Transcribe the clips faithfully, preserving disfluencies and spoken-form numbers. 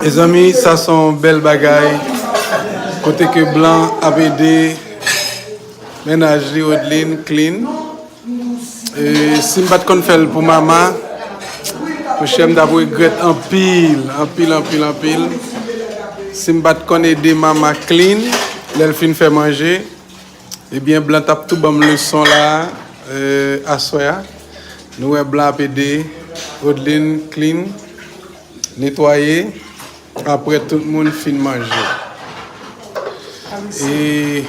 Mezanmi, sa se yon bèl bagay. Kote ke Blan ap ede mennaj li, Odlin, clean. E, si m pa t konn fè l pou Mama, monchè, m t ap regrèt anpil, anpil, anpil, anpil. Si m pa t konn ede Mama clean, lè l fin fè manje, ebyen, Blan t ap tou ban m leson la, e, aswè a. Nou wè Blan ap ede Odlin clean, netwaye, apre tout moun fin manje. E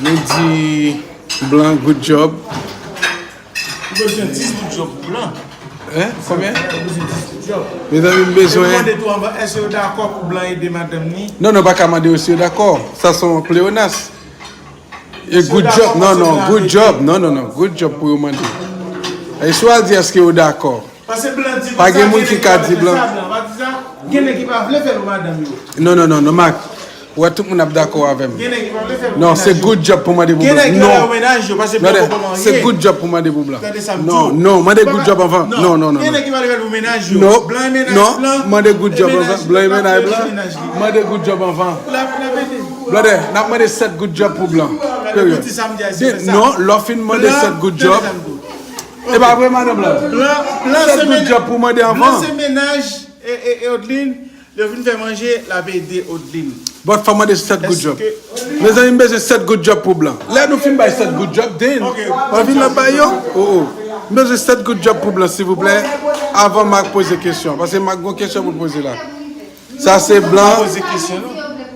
nou di Blan good job. Ou bezwen dis good job pou Blan. Hein? Konbyen? Ou bezwen dis good job. Mezanmi, m bezwen. Mande tou anvan, èske yo dakò pou Blan ede madanm ni? Non, non, pa ka mande yo si yo dakò. Sa se yon pleonas. E good job, non, non, good job, non, non, non, good job pou yo mande. E si w al di èske yo dakò? Pa gen moun ki ka di Blan. Gen nèg ki pa vle fè pou madanm yo. Non, non, non, non, Marc. Ou wè tout moun ap dakò avè m. Gen nèg ki pa vle fè pou mennaj yo. Non, se good job pou mande pou Blan. Gen nèg ki pa vle pou mennaj yo, paske Blan poko marye. Se good job pou mande pou Blan. Non, non, mande good job anvan. Non, non, non. Gen nèg ki pa vle fè pou mennaj yo. Non, Blan e mennaj Blan. Mande good job anvan. Blan e mennaj Blan. Mande good job anvan. Brother, n ap mande sèt good job pou Blan. Period. Non, lè w fin mande sèt good job. E pa vre, madanm Blan? Sèt good job pou mande anvan. Blan se mennaj e, e, e Odlin. Lè yo fin fè manje, l ap ede Odlin. But fò mande sèt good job. Mezanmi, m bezwen sèt good job pou Blan. Lè nou fin bay sèt good job, then, anvi n ap bay yo? Oh, oh. M bezwen sèt good job pou Blan, silvouplè, avan Marc poze kesyon. Paske Marc gon kesyon pou l poze la. Sa se Blan.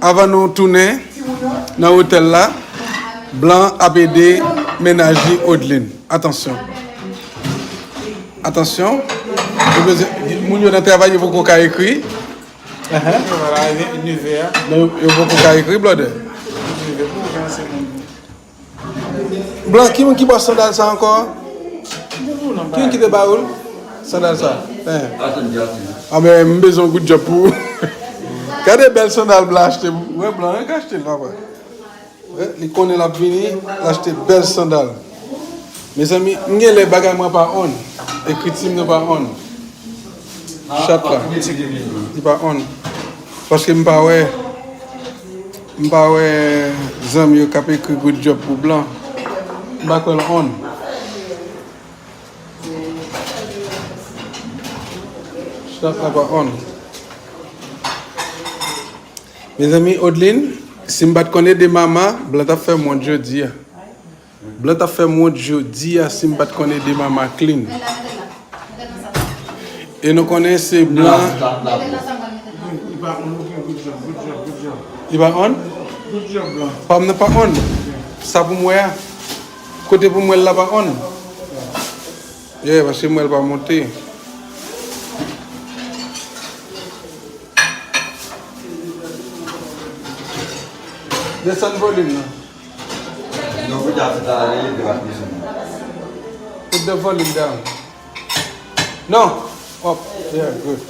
Avan nou tounen nan otèl la, Blan ap ede mennaj li Odlin. Atansyon. Atansyon. Yo bezwen, moun yo nan travay, yo poko ka ekri. Yo poko ka ekri, brother. Blan, ki moun ki ba w sandal sa ankò? Ki moun ki te ba ou l? Sandal sa. Hein. Ah, men m bezwen yon good job pou ou. Gade bèl sandal Blan achte. Wè, Blan, ann achte l, papa. Wè, li konnen l ap vini, l achte bèl sandal. Mezanmi, m gen lè bagay mwen pa on. Ekriti m nan pa on. Chat la. Li pa on. Paske m pa wè, m pa wè zanmi yo k ap ekri good job pou Blan. M pa kwè l on. Chat la pa on. Mezanmi, Odlin, si m pa t konn ede Mama, Blan t ap fè m wont jodi a. Blan t ap fè m wont jodi a si m pa t konn ede Mama clean. E nou konnen se Blan. Li pa on, ok, good job, good job, good job. Li pa on? Good job, Blan. Pa m nan pa on. Sa pou m wè a. Kote pou m wè l la pa on. Yeah, paske m wè l pa monte. Desann volim nan. Non, pou di a fèt la, li leve pa desann. Put the volume down. Non. Up. Yeah, good.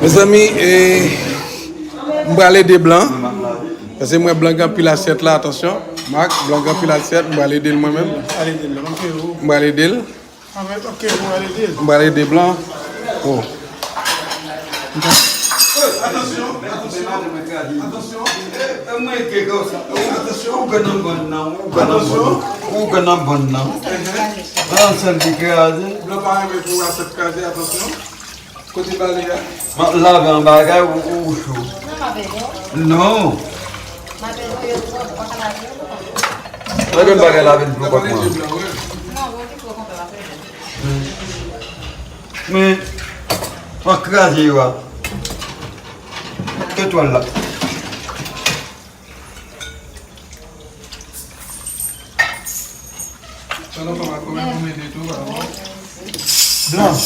Mezanmi, eh, m pral ede Blan. Paske m wè Blan gen anpil asyèt la, atansyon. Marc, Blan gen anpil asyèt, m pral ede l mwen menm. M pral ede l. M pral ede Blan. Oh. Atansyon, atansyon, atansyon. Ou grann nan bann nan, ou grann nan bann nan. Ou grann nan bann nan. An sèl ki kraze. Blan pa renmen pou asyèt kraze, atansyon. Kote bale a? M ap lave yon bagay ou, ou cho. Non. Lage yon bagay lave dlo kòk mwen. Men, m ap kraze yo a. Ke twal la. Blan,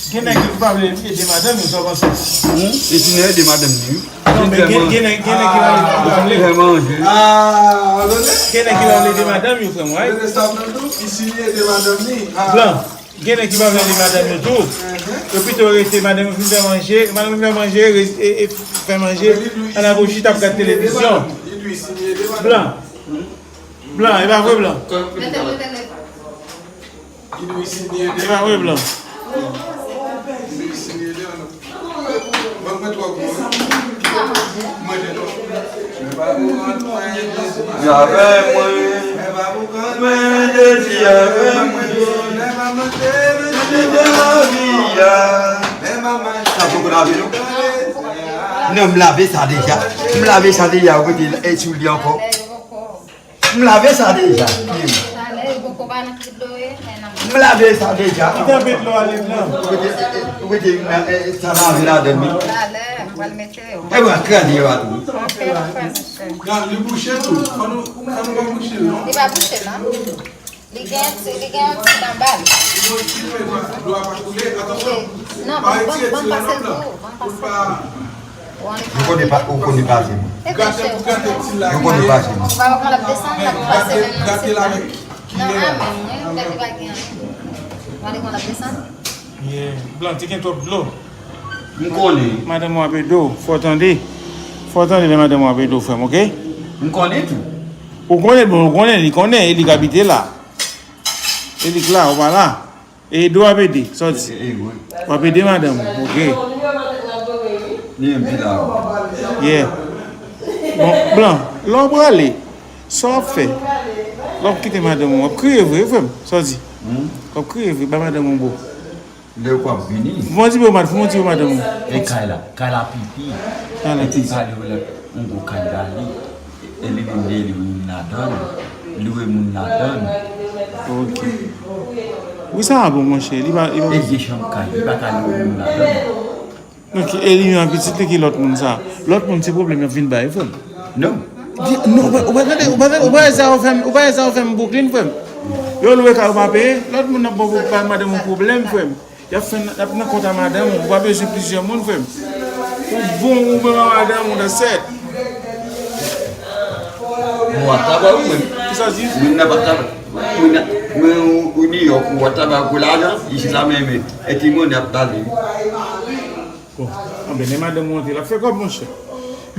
gen nèg ki pa vle ede madanm yo, sa w panse? Hmm? Li fini ede madanm li, wi. Non, men gen, gen nèg, gen nèg ki pa vle, ki pa vle. Li fè manje. Gen nèg ki pa vle ede madanm yo, frè m, right? Blan, gen nèg ki pa vle ede madanm yo tou. Yo pito rete, madanm yo fin fè manje, madanm yo fin fè manje, re-, e, e, fè manje, ann ap chita ap gad televizyon. Blan. Blan, e pa vre, Blan? E pa vre, Blan? Avè mwen. Mwen Jezi avè mwen. Mwen te lavi a. Sa poko lave non. Non, m lave sa deja. M lave sa deja, ou rete sou li ankò. M lave sa deja. M lave sa deja. Kite vit lo ale blan. Ou mete, ou mete sa lave ladan li. Talè, m pral mete yo. E mwen kraze yo a tou. Nan, li bouche tou. Fò nou, fò nou pa bouche l, non. Li pa bouche, non. Li gen ti, li gen yon ti dan ba l. Li gen yon ti pe dlo a pa koule. Atansyon. Non, pa ban, ban, ban pase l tou. Ban pase l tou. Ou konnen pa, ou konnen pa se mwen. Ou konnen pa se mwen. Ou pa wè kòman l ap desann, l ap pase menm nan sit la. Non, amen, wi, tèt li pa gen anyen. Ou pa wè kòman l ap desann? Yeah. Blan, te gen twòp dlo. M konnen. Madanm ou ap ede w, fò w tande. Fò w tande lè madanm ou ap ede w, frè m, oke? M konnen tou. Ou konnen, bon, ou konnen, li konnen, e li k abite la. E li k la, ou pa la. E dlo ap ede, sa w di? E, e, wi. W ap ede madanm ou, oke. Li menm ki la, wi. Yeah. Bon, blan, lè w prale, sa w ap fè? Lè w ap kite madanm ou, w ap kriye vre, frè m, sa w di? Hmm? W ap kriye vre, ba madanm ou bo. Lè w ap vini. Fè yon ti bo mad-, fè yon ti bo madanm ou. E kay la, kay la pipi. Kay la pipi. Epi pale w lè yon gwo kay ba li. E li menm li, li moun ladan l. Lwe moun ladan l. Ok. Wi, sa a bon, monchè. Li pa, li pa. E de chanm kay, li pa ka lwe moun ladan l. Ok, e li menm pitit li ki lòt moun sa. Lòt moun se pwoblèm y ap vin bay, frè m. Non. Di, non, ou pa, ou pa tande, ou pa tande, ou pa wè sa yo fè m, ou pa wè sa yo fè m Brooklyn, frè m. Yo lwe kay ou pa peye, lòt moun ap bon pou bay madanm ou pwoblèm, frè m. Y ap fè, y ap nan kont a madanm ou, ou pa bezwen plizyè moun, frè m. Ou bon, ou menm a madanm ou nan sèt. Bon, a travay ou menm. Kisa w di? Moun nan pa travay. Moun nan, moun ou, ou New York, ou a travay pou lajan, isit la menm, e timoun ap pale. Bon, anben, lè madanm ou antre, l ap fè kòb, monchè.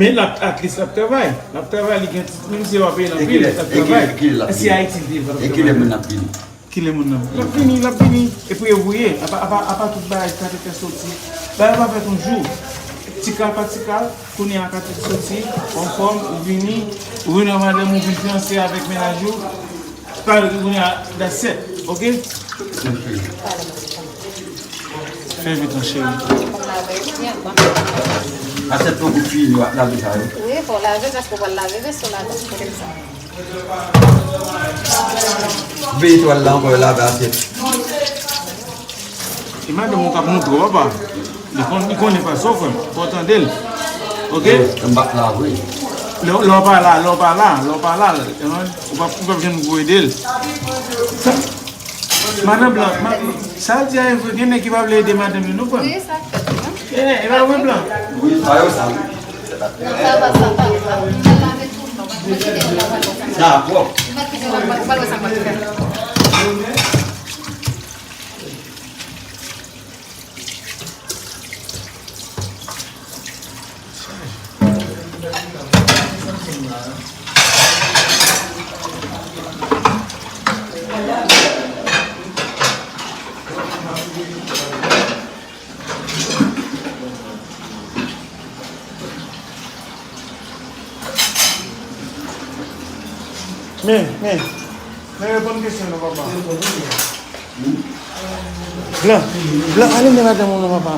Men l ap, at least, l ap travay. L ap travay, li gen ti, menm si yo pa peye l anpil, l ap travay. E kilè, kilè, kilè l ap vini? E si Ayiti l te ye, l pa t ap travay. E kilè moun ap vini? Kilè moun nan? L ap vini, l ap vini. E priye pou ye. Apa, apa, apa tout bagay ka te fè soti. Bagay pa fèt yon jou. Ti kal pa ti kal, kounye a ka te soti, anfòm, ou vini, ou vini an madanm ou vin fiyanse avèk mennaj ou. Pale kounye a, that's it, oke? Fè vit non, cheri. Asyèt pou gout fini, w ap lave sa yo. Wi, fò w lave, paske w pral lave veso ladan, kote m sa. Veye twal la ankò, lave asyèt. E madanm ou k ap montre w, papa. Li konn, li konnen fason, frè m. Fò w tande l. Oke? Eh, m pa t la vre. Lè, lè w pa la, lè w pa la, lè w pa la, eh, ou p ap, ou p ap janm gwo ede l. Madanm Blan, ma-, sa l di a e vre, gen nèg ki pa vle ede madanm yo, non, frè m? Wi, sa fèt, non? Eh, e pa vre, Blan? Wi, pa yo sa, wi. Sa va, sa va, sa va. Sa pwòp. Men, men, men reponn kesyon nan, papa. Blan, Blan, ale nan madanm ou non, papa.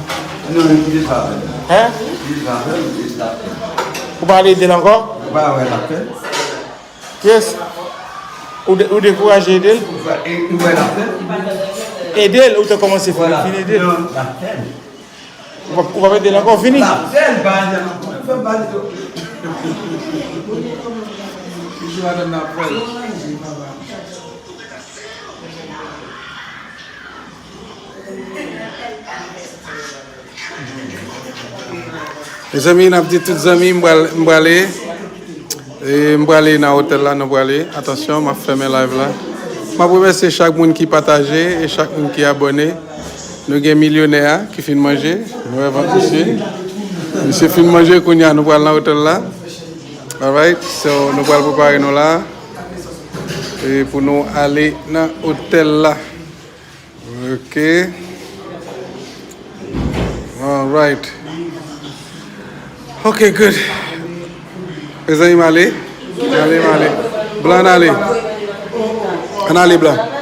Non, li deja fè. Hein? Li deja fè, li deja fè. Ou pa ale ede l ankò? Ou pa wè l ap fè? Yes. Ou de-, ou dekouraje ede l? Ou wè, e, ou wè l ap fè? Ede l, ou te kòmanse fè, vin ede l. Non, l ap fè. Ou pa, ou pa ede l ankò, fini. L ap fè l, pa ede l ankò. Fè m pa ede l. Li di madanm nan ap fè l. Mezanmi, n ap di tout zanmi, m pral, m prale, e, m prale nan otèl la, nou prale. Atansyon, m ap fèmen live la. M ap remèsye chak moun ki pataje e chak moun ki abòne. Nou gen milyonè a ki fin manje. Nou wè vant misye. Misye fin manje, kounye a nou pral nan otèl la. Alright, so nou pral prepare nou la. E pou nou ale nan otèl la. Ok. Alright. Ok, good. Mezanmi, m ale. M ale, m ale. Blan, ann ale. Ann ale, Blan.